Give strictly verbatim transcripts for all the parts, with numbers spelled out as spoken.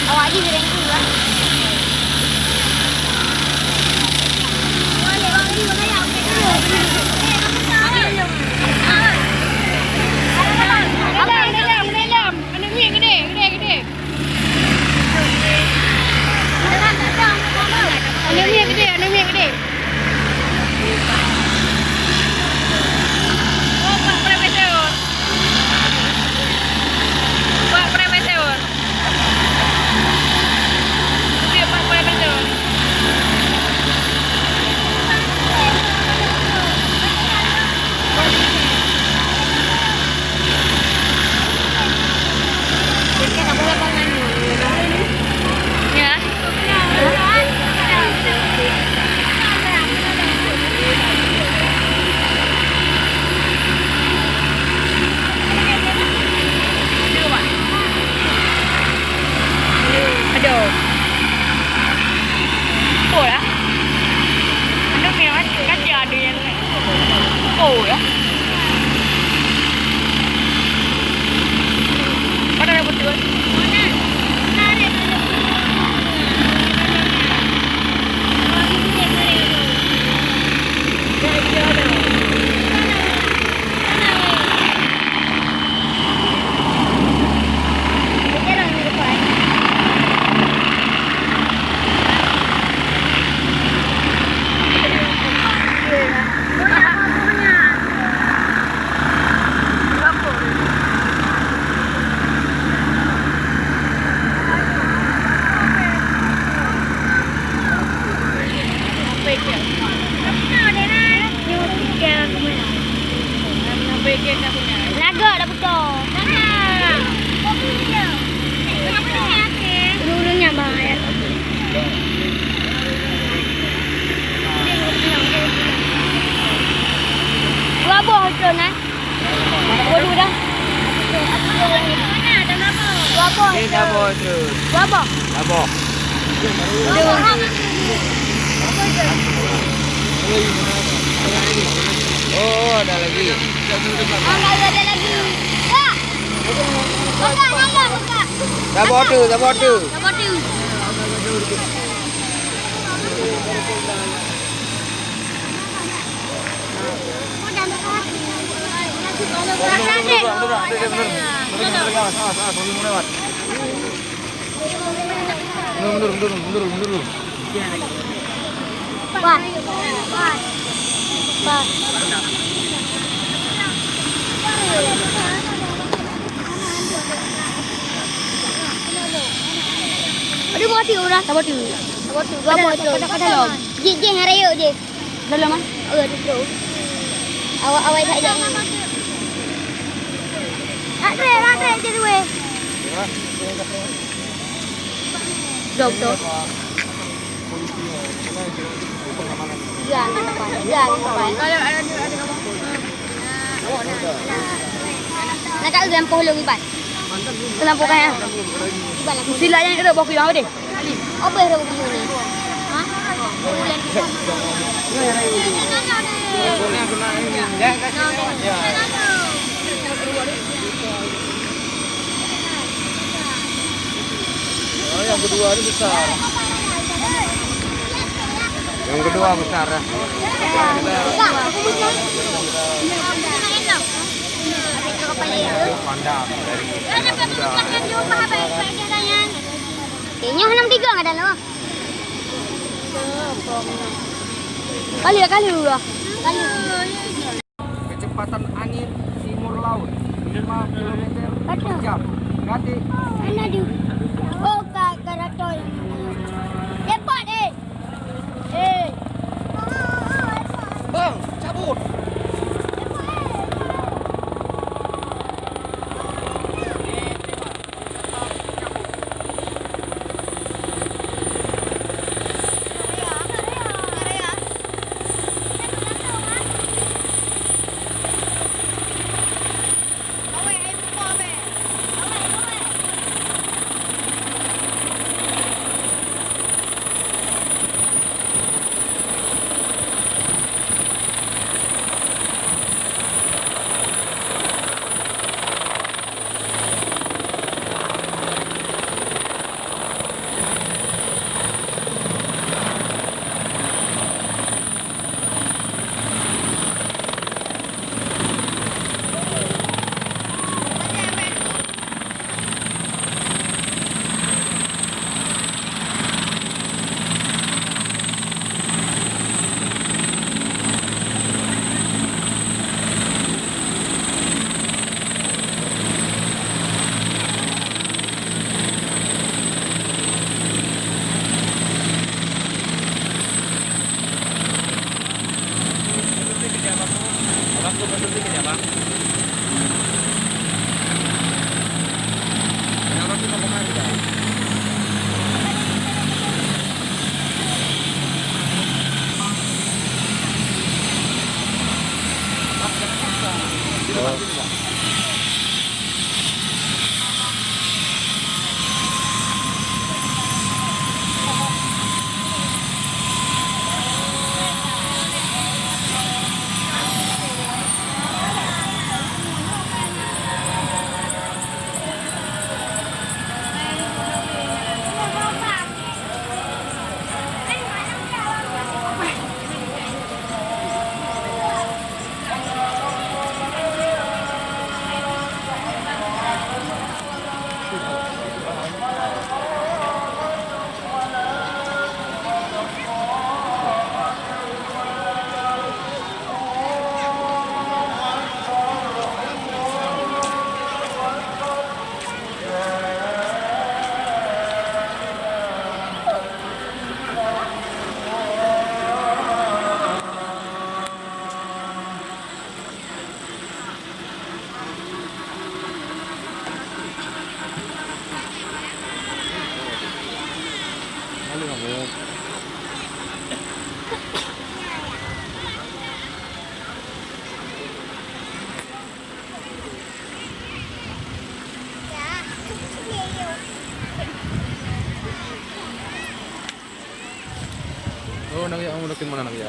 Awak jih berengku lah. Abang, dalam, dalam. Aneuk miet gede, gede, gede. Aneuk miet gede, aneuk miet gede. Oh, Pak Profesor. Pak Profesor. Dia Pak Profesor. Ya. Aduh. Apa lah? Aduh, ni macam kaca ada yang Oh, ya. Mana yang betul? Lagak dah betul. Ulu-ulunya bahaya. Dua boh itu nah. Waduh dah. Dua boh. Eh, dah boh terus. Dua boh. Dah boh. Oh, ada lagi. Ah, nggak ada lagi. Kak. Buka, buka, buka. Sabar tu, sabar tu. Sabar tu. Mundur, mundur, mundur, mundur, mundur, mundur, mundur, mundur. Mundur, mundur, mundur, mundur, mundur, mundur. Pas. Pas. Pas. Aduh, mati orang. Tak mati. Tak mati. Dua boh tu. Pada, pada, pada. Jih, jih, ngarayuk jih. Dalam ah. Oh, ada tu. Awak, awak tak jadi. Tak trek, tak trek je dua. Dok, dok. Ya, nampak. Ya, nampak. Nak kat urang poh lom ibat. Kenapa kaya? Sila yang ada bawa kuyang apa deh? Apa yang ada bawa kuyang ni? Ha? Oh, yang kedua ni besar. Yang kedua besar, eh. Pandang dari. Nyoe enam tiga ada loh. Kali ya, kali dulu lah. Kali. Kecepatan angin timur laut lima kilometer per jam. Berarti. Mana dia? Oh, ka, ka datang. Cepat, eh. Eh. Bang, cabut. Oh, nak ya, oh, nak mana nak ya?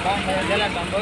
Bang, jalan, Bang.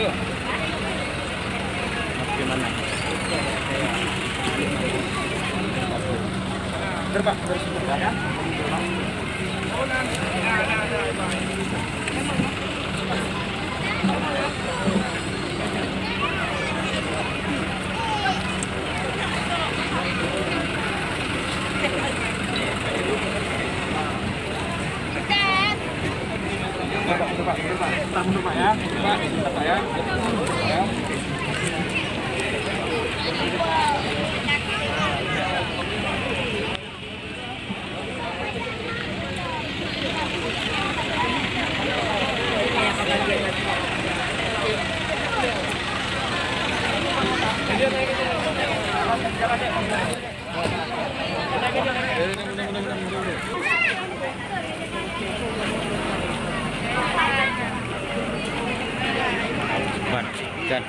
Ban, ikan.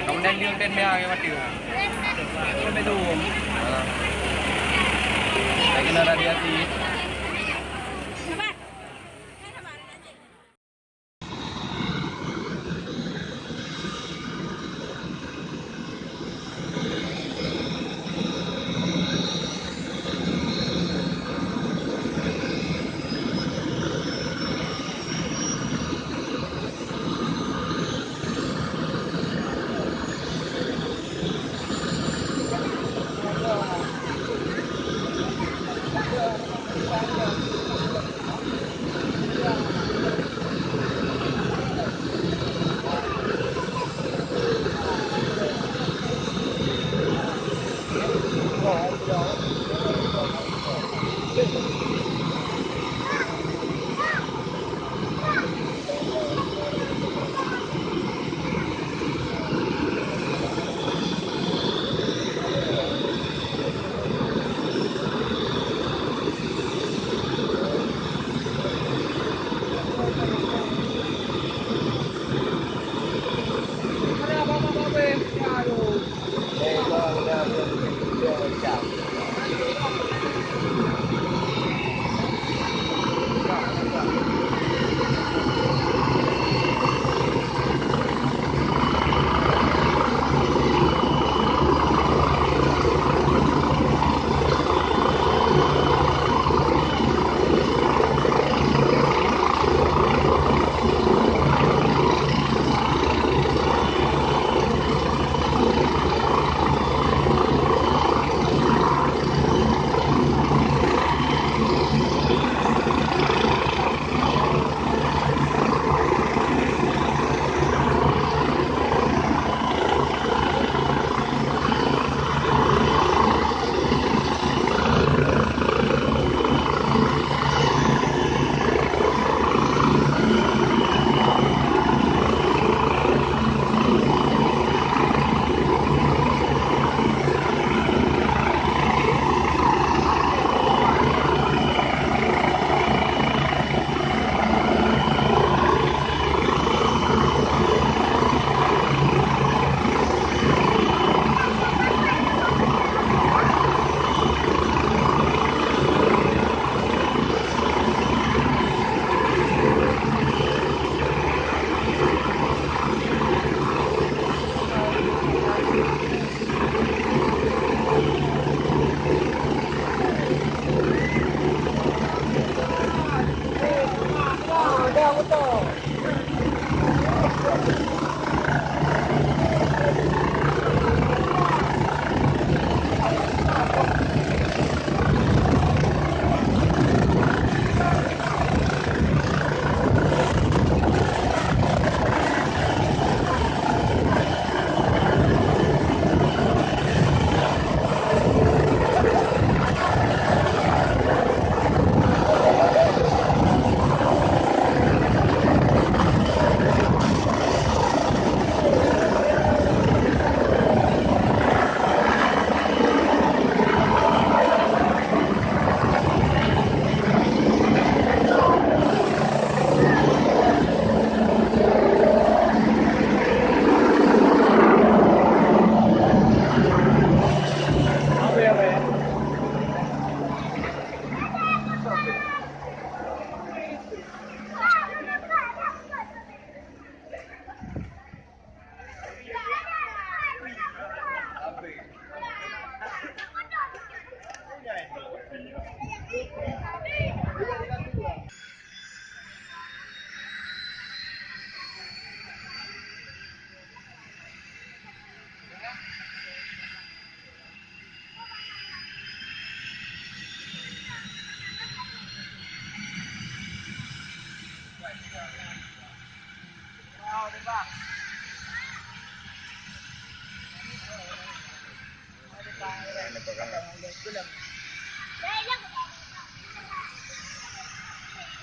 Kamu dan dia dan dia yang mati. Lagi nak radiasi.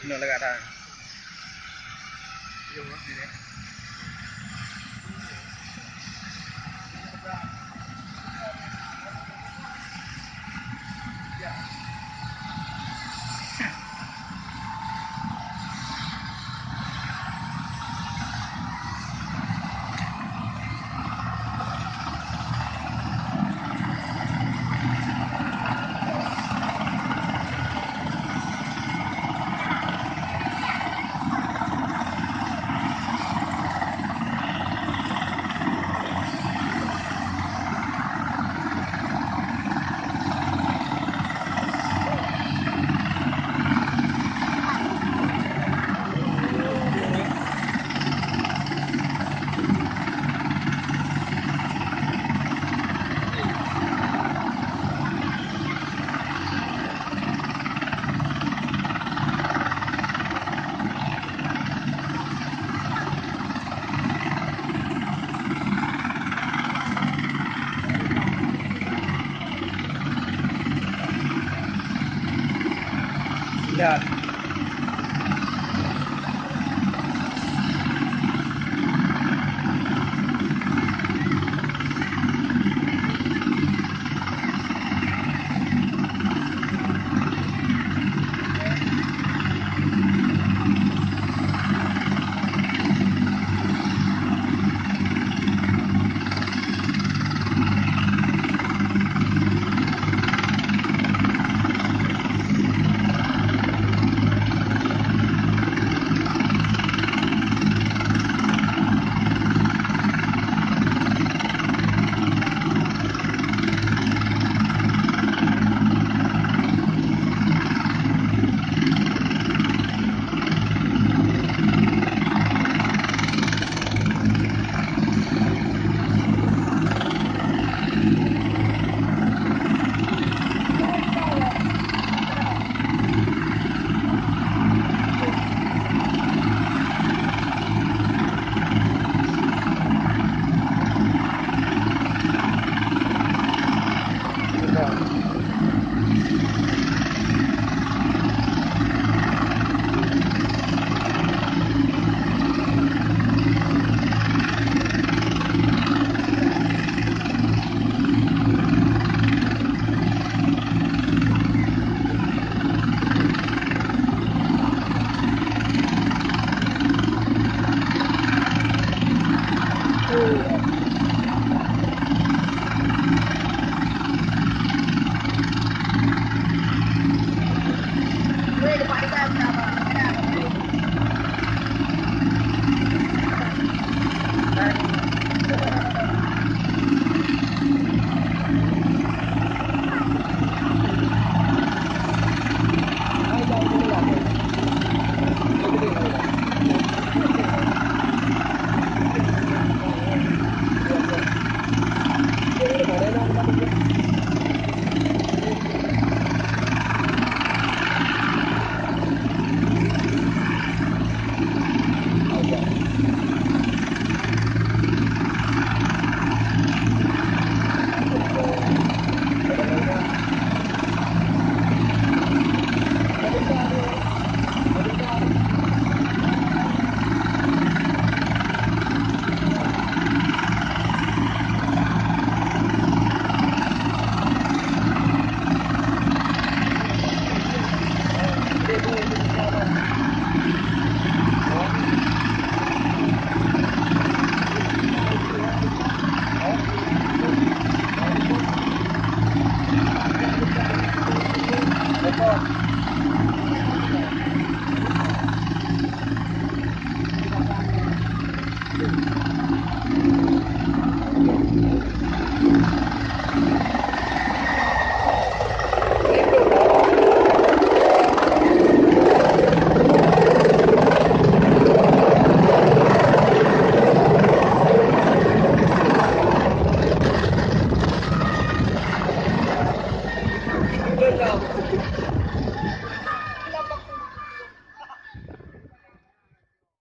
Nyoe lagak that. Siap.